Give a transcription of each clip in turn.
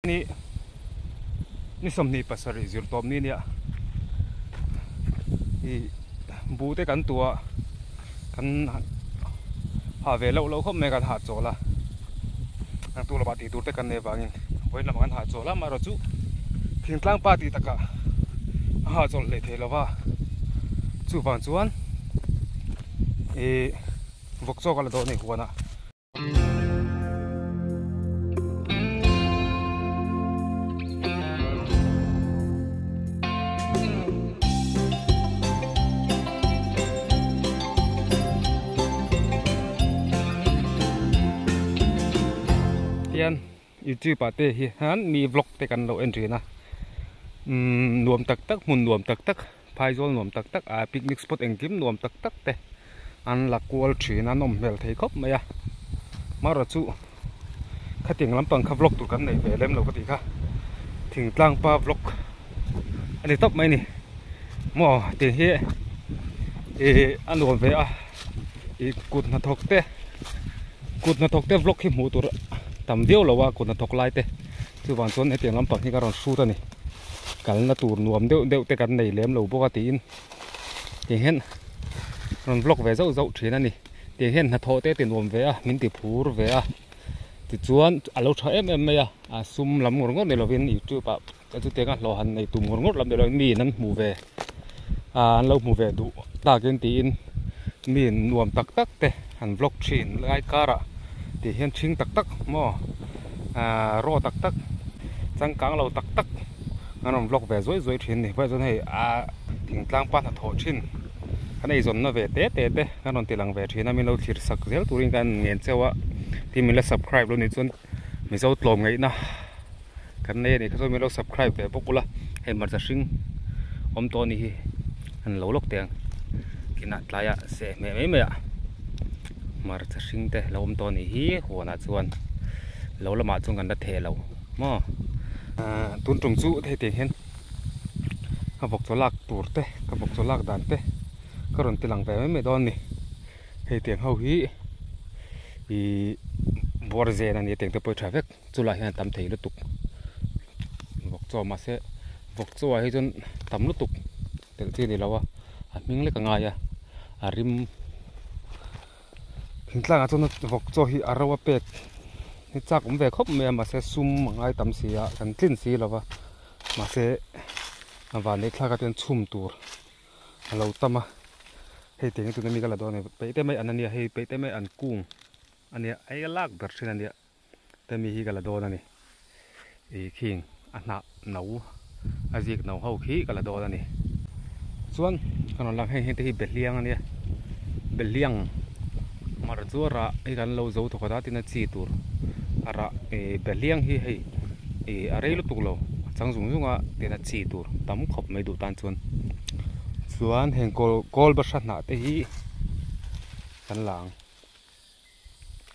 Ni ni 27 zir tawp ni nia i bu te kan tua kan ha ve loh loh khawp mai kan ha chawl a kan tu lamah tih tur te kan nei avangin vawiin lamah kan ha chawl a amaherawh chu thingtlang pa tih takah a ha chawl hlei thei lova chuvang chuan ih vawk chaw ka la dawn a ni huanah. Hian youtube ah te hian mi vlog te kan lo en thin a umm nuam tak tak hmun nuam tak tak phaizawl nuam tak tak ah picnic spot engkim nuam tak tak te an la kual thin a nawm hmel thei khawp mai a marawh chu khatiang lampang kha vlog tur kan nei ve lem lo ka tih kha thingtlang pa vlog a ni tawp mai a ni maw tih hi ih a nuam ve a ih kut hnathawk te kut hnathawk te vlog hi hmuh tur tam viau lo a kut hnathawk lai te chuvang chuan hetiang lampang hi ka rawn hrut a ni kalna tur nuam deuh deuh te kan nei lem lo bawk a tiin. Tiang hian rawn vlog ve zauh zauh thin a ni tiang hian hnathawh te ti nuam ve a min ti phur ve a tichuan a lo tha em em mai a a sum lam ngawr ngawr ni lovin youtube ah chutianga hlawh han nei tum ngawr ngawr lam ni lovin mi in an hmu ve a an lo hmu ve duh takin tiin mi nuam tak tak te an vlog thin lai karah tih hian thing tak tak maw ah raw tak tak changkang lo tak tak. An rawn vlog ve zuai zuai thin ni pawh chuan hei a thingtlang pa hnathawh thin kan eizawnna ve te te te kan rawn ti lang ve thin a min lo thlir sak zel turin kan ngen cheu a tin min la subscribe lo nih chuan mizo tlawm ngaihna kan nei a nih kha chuan min lo subscribe ve bawk ula hei hmarcha hring awm tawh a nih hi an lo lawk teh ang kinah tlaiah seh hmeh mai mai ah hmarcha hring te lo awm tawh a nih hi huanah chuan lo lamah chuan kan la theh lo. Maw tun tum chu hei tiang hian ka vawk chaw lak tur te ka vawk chaw lak dan te ka rawn ti lang ve mai mai dawn a ni hei tiang ho hi ihh buar zen a ni a tiang te pawh hi tha vek chulai hian a tam thei lutuk vawk chaw mahse vawk chaw ah hi chuan tam lutuk telh chi a ni lo a a hming lek a ngai a a rim. Thingtlangah chuan vawk chaw hi a ro a pek hi chak awm ve khawp mai a mahse sum a ngai tam si a kan tlin si lo va mahse a van leh thlak ah chuan chhum tur a lo tam a hei tiang hi tuna mi ka la dawn a ni peih te mai an ania hei peih te mai an kung ania hei a lak ber thin ania te mi hi ka la dawn a ni ih khing a hnah no a zik no ho khi ka la dawn a ni chuan ka rawn lang heng heng te hi behliang a nia behliang mar chu a rah hei kan lo zo thawk a ta tin a chi tur a rah ih behliang hi hei ih a rei lutuk lo a chang zung zung a tin a chi tur tam khawp mai duh tan chuan chuan heng kawl kawl bahra hnah te hi kan la ang.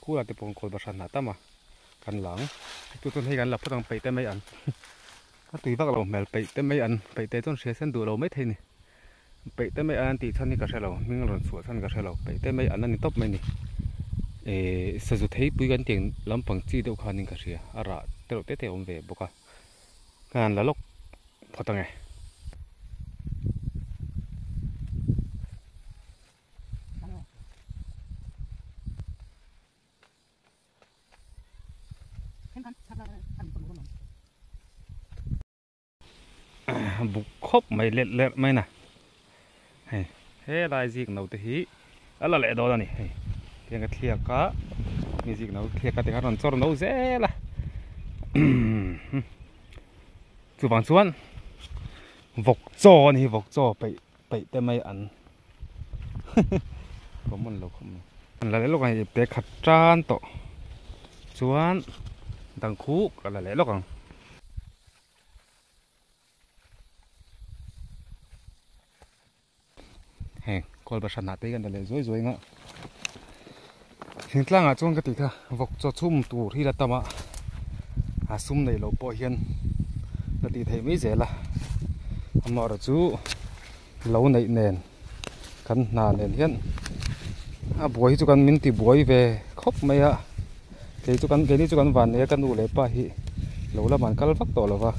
Khurah te pawh an kawl bahra hnah tam a kan la ang chu chuan hei kan la phawt ang peih te mai an a tui vak lo hmel peih te mai an peih te chuan hria sen duh lo maithei a ni peih te mai an an tih chhan hi ka hre lo hming rawn chhuah chhan ka hre lo peih te mai an a ni tawp mai a ni ehh sazu theipui kan tih ang lampang chi deuh khanin ka hria a rah tereuh te te a awm ve bawk a ka han la lawk phawt ang e. Buk khawp mai let lerh mai na hei helai zik no te hi a la leh dawn a ni hei tiang ka thliak a mi zik no thliak a tikhan rawn chawr no zel a chuvang chuan vawk chaw a ni hi vawk chaw peih peih te mai an common lo khawp mai an la leh lawk ang ipte khat tan tawh chuan dang khu ka la leh lawk ang. Heng kawl bahra hnah te hi kan la leh zuai zuai ang a thingtlang ah chuan ka tih kha vawk chaw chhum tur hi la tam a a sum neih loh pawh hian la tih theih mai zel a amaherawhchu chu lo neih nen kan hna nen hian a buai hi chu kan min ti buai ve khawp mai a kei chu kan keini chu kan van nei a ka nu leh pa hi Lo lamah an kal vak tawh lo va,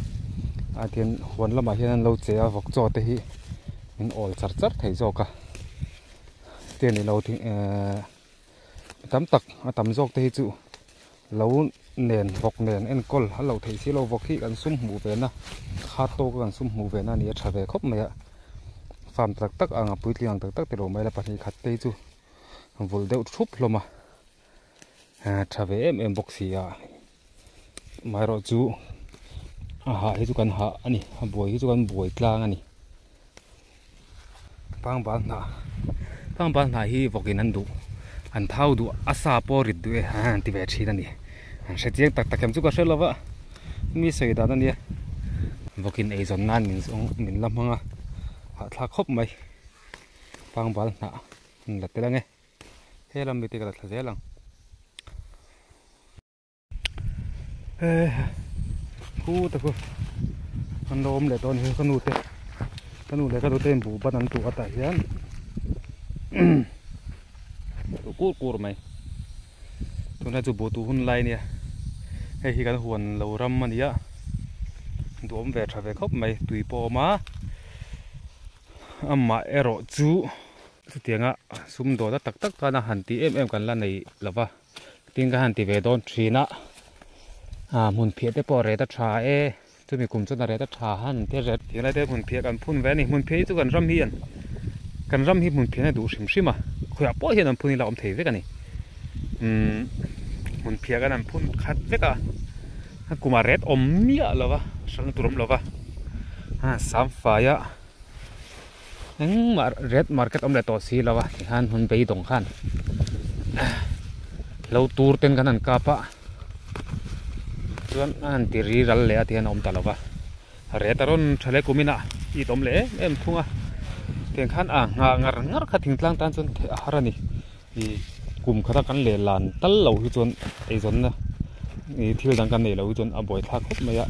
ah tian huan lamah hian an lo che a vawk chaw te hi min awl char char thei zawk a te ni lo thing ehh tam tak a tam zawk te hi chu lo nen vawk nen enkawl a lo theih si lo vawk hi kan sum hmuh ve na kha tawk a kan sum hmuh ve na a ni a tha ve khawp mai a farm tak tak ang a puitling ang tak tak ti lo mai la pahnih khat te hi chu vulh deuh thup hlawm a. Tha ve em em bawk si a amaherawh chu a hah hi chu kan hah a ni a buai hi chu kan buai tlang a ni pangbal hnah pangbal hnah hi vawkin an duh an thau duh a sa pawh rit duh e an ti ve thin a ni an hre chiang tak tak em chu ka hre lova mi sawi dan a nia vawkin eizawn nan min zawng min la hmang a hahthlak khawp mai pangbal hnah an la tel ange. He lam mite ka la thla zel ang. Khu te khu an lo awm leh tawh a ni ka nu te ka nu leh ka nu te in buh ban an tuh atah hian tuh kur kur mai tunlai chu buh tuh hun lai a nia hei hi kan huan lo ram a ni a duhawm ve tha ve khawp mai tui pawh a awm a amah erawh chu. Chutianga sumdawna tak tak tana han tih em em kan la nei lo va, tin ka han ti ve dawn thin a, ah hmun phiah te pawh a ret a tha e, chumi kum chuan a ret a tha han te ret tih lai te hmun phiah kan phun ve a ni, hmun phiah hi chu kan ram hi an kan ram hi hmun phiah na duh hrim hrim a, khawiah pawh hian an phun ila awm thei vek a ni, umm hmun phiah kan an phun khat vek a, a kumah ret awm miah lo va, hralhna tur awm lo va, ah samfaia. Engmah red market awm leh tawh si lo a tikhan hun beidawng khan lo tur ten kan han kap a chuan a han ti ri ral leh a ti hian a awm ta lo va red a rawn tha leh kum inah it awm leh em em thung a tiang khan a nghah ngar ngar kha thingtlang tan chuan a har a ni ih kum khata kan leh lan tal lo hi chuan eizawnna ih thil dang kan neih loh hi chuan a buaithlak khawp mai a.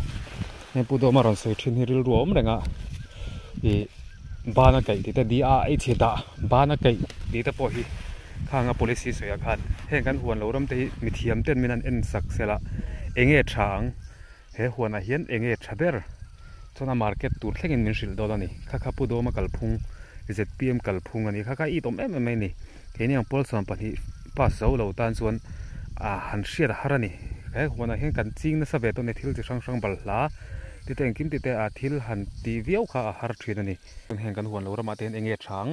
Heng Pu Dawma rawn sawi thin hi rilru a awm reng a, ih bana kaih tih te di a ei chhe dah bana kaih tih te pawh hi khanga policy sawiah khan heng kan huan lo ram te hi mithiam ten min han en sak sel a, enge tha ang he huanah hian enge tha ber chuan a market tur thlengin min hrilh dawn a ni. Kha kha Pu Dawma kalphung zpm kalphung a ni kha kha it awm em em mai a ni. Keini ang pawl 12 pass zo lo tan chuan ah han hriat a har a ni. He huanah hian kan ching nasa ve tawh a ni thil chi hrang hrang balhla tite engkim tite ah thil han tih viau kha a har thin a ni. Heng kan huan lo ramah te hian enge thang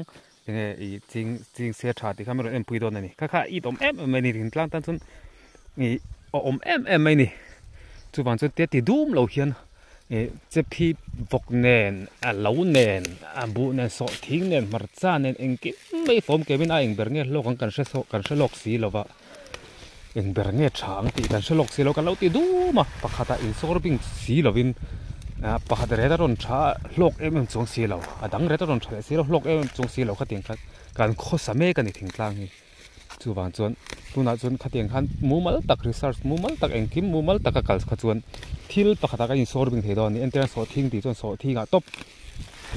enge ih ching ching se tha tih kha min rawn enpui dawn a ni. Kha kha it awm em em mai a ni thingtlang tan chuan ih a awm em em mai a ni. Chuvang chuan tia ti dum lo hian. Ih chephi vawk nen a lo nen a buh nen sawhthing nen hmarcha nen engkim mai fawm kemin a eng ber nge hlawk ang kan hre saw kan hre lawk si lo va eng ber nge tha ang tih kan hre lawk si lo kan lo ti dum a pakhatah insawr bing si lovin ah pakhat ret a rawn tha hlawk em em chuang si lo a dang ret a rawn tha leh si lo hlawk em em chuang si lo khatiang khan kan khawsa mek a ni thingtlang hi. Chuvang chuan tunah chuan khatiang khan mumal tak research mumal tak engkim mumal taka kal kha chuan thil pakhatah kan insawr bing thei dawn a ni. Entirna sawhthing tih chuan sawhthingah tawp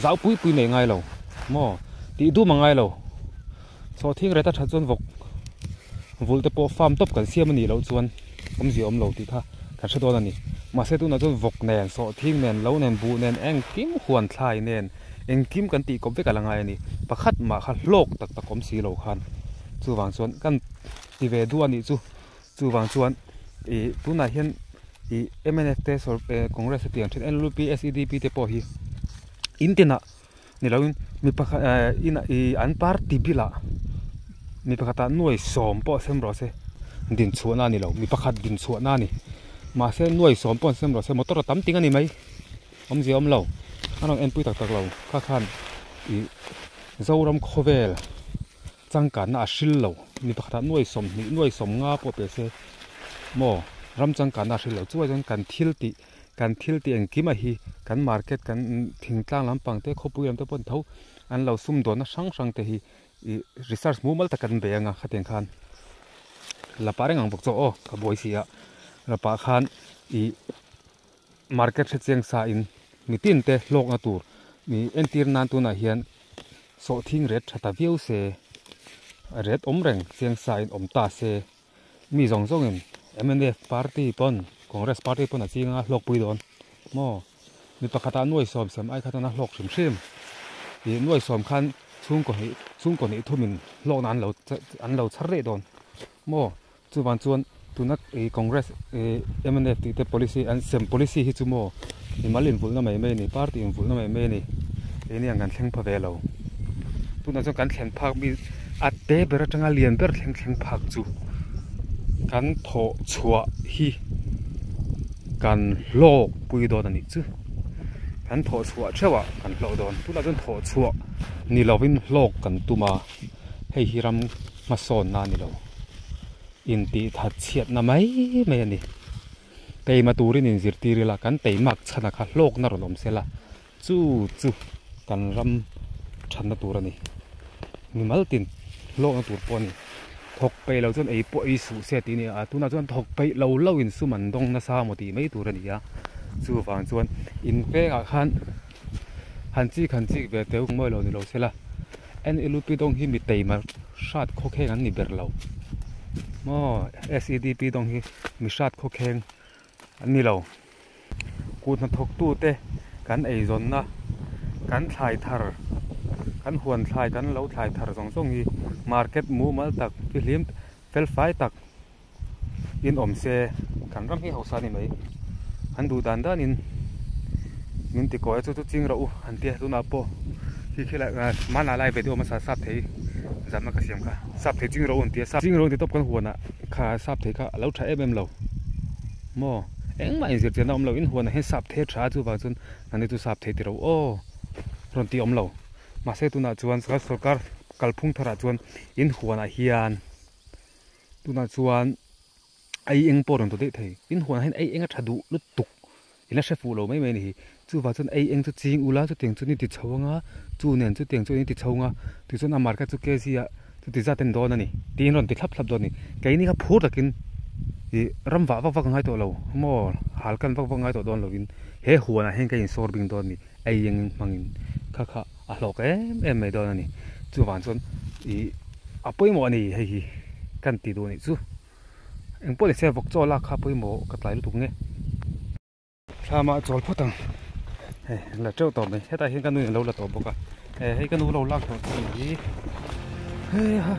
zau pui pui nei ngai lo maw tih dum a ngai lo. Sawhthing reta that chuan vawk vulh te pawh farm tawp kan siam a nih loh chuan awmzia awm lo tih kha kan hre dawn a ni. Mahse tunah chuan vawk nen sawhthing nen lo nen buh nen engkim huan thlai nen. Engkim kan tih kawp vek a la ngai a ni. Pakhat mah kha hlawk tak tak awm si lo khan. Chuvang chuan kan ti ve duh a nih chu. Chuvang chuan ih tunah hian ih mnf te sawr eh Congress te tih ang thin NLUP, SEDP te pawh hi in tinah ni loin mi pakhat eh inah ih an party bilah mi pakhatah nuai sawm pawh sem rawh se din chhuahna a ni lo. Mi pakhat din chhuahna a ni. Mahse nuai sawm pawh an sem rawh se motor a tam ting a ni mai. Awmzia awm lo, a rawn enpui tak tak lo kha khan ih Zoram khawvel changkanna a hril lo, mi pakhatah nuai 20 nuai 50 pawh pe se maw ram changkanna a hril lo chuai chuan kan thil tih kan thil tih engkim a hi kan market kan thingtlang lampang te khawpui lam te pawh an tho an lo sumdawnna hrang hrang te hi ih research mumal tak kan bei anga khatiang khan la pah reng ang bawk chu aw ka buai si a la pah khan ih. Market hre chiang sa in mitin te hlawkna tur mi entir nan tunah hian sawhthing ret tha ta viau se, ret awm reng chiang sa in awm ta se, mi zawng zawng in mnf party pawn. Congress party pawn a ching anga hlawk pui dawn maw mi pakhat ah nuai sawm sem ai kha chuan a hlawk hrim hrim ih nuai sawm khan chhungkaw hnih chhungkaw hnih thum in hlawkna an lo an lo chhar daih dawn maw chuvang chuan tuna ih Congress ih mnf tih te policy an sem policy hi chu maw mimal invulhna mai mai a ni party invulhna mai mai a ni keini ang kan thleng pha ve lo tunah chuan kan thlen phak mi a te ber atanga lian ber thleng thleng phak chu kan thawh chhuah hi kan hlawk pui dawn a nih chu kan thawh chhuah theuh ah kan hlawk dawn tunah chuan thawh chhuah ni lovin hlawk kan tum a hei hi ram hmasawn na a ni lo intih that chhiat na mai mai a ni keima turin inzirtir ila kan teimak chhan a kha hlawk na rawn awm sela. Chu chu kan ram thatna tur a ni. Mimal tin hlawkna tur pawh a ni. Thawk peih lo chuan ei pawh ei suh se tih a ni a, tunah chuan thawk peih lo lo in sum an dawng nasa maw tih mai tur a ni a. Chuvang chuan in vengah khan han chik han chik ve teu mawi lo ni lo se la, NLUP dawng hi mi teima hrat khawkheng an ni ber lo maw? SEDP dawng hi mi hrat khawkheng an ni lo. Kut hnathawktute kan eizawnna, kan thlai thar, kan huan thlai, kan lo thlai thar zawng zawng hi market mumal tak, fihlim fel fai tak in awm se kan ram hi hausa a ni mai. An duh dan danin min ti kawi a, chu chu ching rawh u an tia tunah pawh khi khi lai hmanah lai ve deuh hmasa sap thei zanna ka siam kha sap thei ching rawh u an tia, ching rawh u an ti tawp kan huanah kha sap thei kha a lo tha em em lo. Maw? Engmah inzir chian a awm lo, in huanah hian sap thei a tha a, chuvang chuan nangni chu sap thei ti ro aw rawn tih a awm lo. Mahse tunah chuan sorkar kalphung tharah chuan in huanah hian tunah chuan ei eng pawh rawn tawh daih thei. In huanah hian ei eng a tha duh lutuk in la hre fuh lo mai mai a ni hi. Chuvang chuan ei eng chu ching ula chutiang chu ni ti chho anga chu nen chutiang chu ni ti chho anga tichuan a market chu kg ah chuti zat en dawn a ni tiin rawn ti thlap thlap dawn a ni. Keini kha phur takin ih ram vah vak vak a ngai tawh lo maw hal kan vak vak ngai tawh dawn lovin he huanah hian ka insawr bing dawn a ni ei eng hmangin kha kha a hlawk em em mai dawn a ni. Chuvang chuan ih a pawimawh a ni hei hi kan ti duh a nih chu. Engpawh ni se vawk chaw lak kha pawimawh ka tlai lutuk nge. Thlamah chawl phawt ang hei la teuh tawh mai hetah hian ka nu in alo la tawh bawk a hei ka nu lo lak tawh chu ni hi hei ha.